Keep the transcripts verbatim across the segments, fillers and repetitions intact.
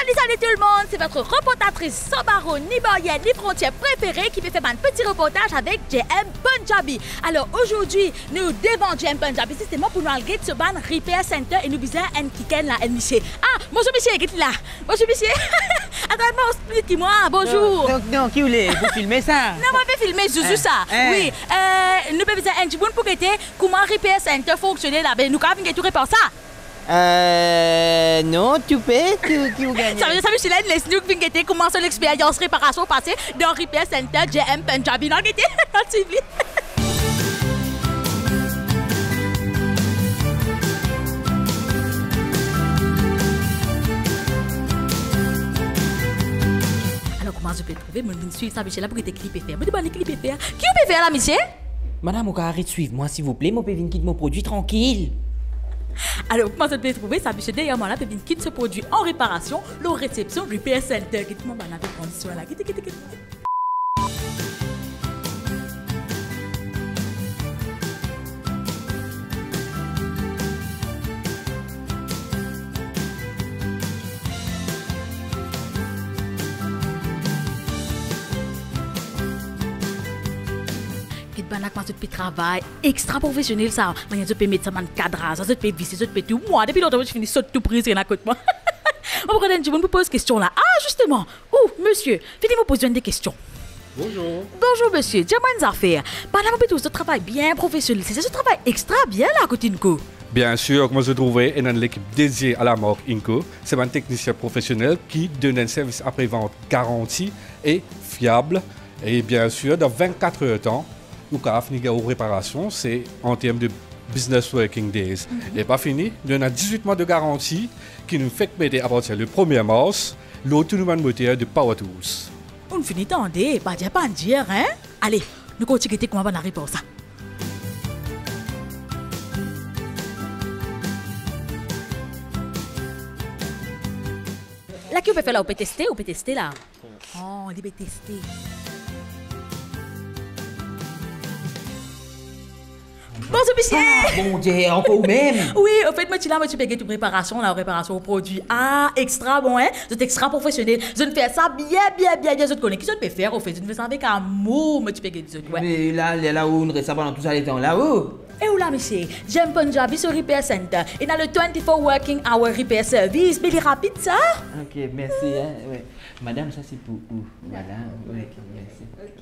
Salut, salut tout le monde, c'est votre reportatrice sans barreaux ni barrières ni frontières préférée qui fait faire un petit reportage avec J M Punjabi. Alors aujourd'hui, nous devant J M Punjabi, justement pour nous aller sur ban Repair Center et nous bizin enn kikenn la, enn misie. Ah, bonjour misie, get li la. Bonjour misie. Atann, mo explik mwa, bonjour. Non, non, non, ki ou le, pou filme sa? Non, mo pe filme zouzou sa. Hein, hein. Wi, euh, nou pe bizin enn dimoun pou gete kouma Repair Center fonksionn la, be nou kapav vinn get ou repar sa. Euh, non, tou pe, ki, ki ou gagne? Sa ve dir, sa misie la, inn les nou vinn gete kouma so lexperyans reparasion pase dan Repair Center J M Punjabi. Nou al gete, nou al swiv li. Alor, kouma zot pe trouve, mo vinn swiv sa misie la pou gete ki li pe fer. Mo demann li ki li pe fer. Ki ou pe fer la, misie? Madam, ou kapav aret swiv mwa, silvouple, mo pe vinn kit mo prodwi trankil. Alor, kouma zot pe trouve, sa misie deryer mwa la pe vinn kit so prodwi an reparasion lor resepsion Repair Center. Get kouma bann la pe pran swin la. Gete, gete, gete. Get bann la kouma zot pe travay, extra profesionel sa. Manier zot pe met sa bann kadraz, zot pe vise, zot pe tou. Mwa, depi lontan, mo ti fini sot tou priz, ena kot mwa. Mo kontan enn dimoun pou poz kestion la. Ah, justement, ou, misie, vini mo poz ou enn de kestion. Bonjour. Bonjour misie, dir mwa enn zafer. Bann la mo pe trouv zot travay bien profesionel, se, se zot travay extra bien la kot Inco. Bien sir, kouma zot trouve, ena enn lekip dedie a lamark Inco. Se bann teknisien profesionel ki donn enn servis apre vant garanti e fiab. E bien sir, dan vennkat er tan, ou kapav fini gagn ou reparasion, se an term de business working days. Mhm. E pa fini, nou ena dizwit mwa de garanti ki nou fek mete apartir le premie mars lor tou nou bann moter de power tools. Ou'nn fini tande, pa dir, pa dir, hein? Ale, nou kontign gete kouma bann la repar sa. La ki ou pe fer la, ou pe teste, ou pe teste la? Oh, li pe teste. Bonzour misie. Ah, Bondie, ankor ou mem? Wi, anfet, mo ti la, mo ti pe get ou reparasion la, reparasion ou prodwi. Ah, extra bon, hein? Zot extra profesionel. Zot fer sa bien, bien, bien, bien. Zot kone ki zot pe fer, anfet. Zot fer sa avek amour, mo ti pe get zot, wi. Me la, la, la, ou'nn res la pandan tou sa letan la, oh. E ou la, misie? J M Punjabi so Repair Center. Ena le twenty-four working hour repair service, me li rapid sa. Ok, mersi, hein, wi. Madam, sa se pou ou. Vwala, wi, mersi. Wi.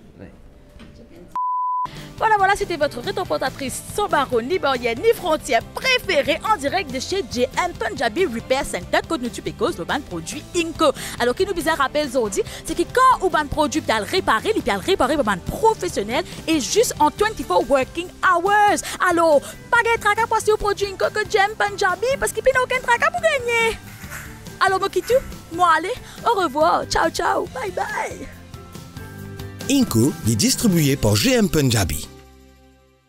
Voilà, voilà, c'était votre reportatrice sans barreaux, ni barrières, ni frontières préférée en direct de chez J M Punjabi Repair Center, kot nou ti pe koz lor bann prodwi Inco. Alor, ki nou bizin rapel zordi, se ki kan ou bann prodwi pe al repare, li pe al repare par bann profesionel e zis an twenty-four working hours. Alor, pa gagn traka pou aste ou prodwi Inco kot J M Punjabi, parski pena okenn traka pou gagne. Alor, mo kit ou, mo ale, au revoir, ciao, ciao, bye, bye. Inco, li distribie par J M Punjabi.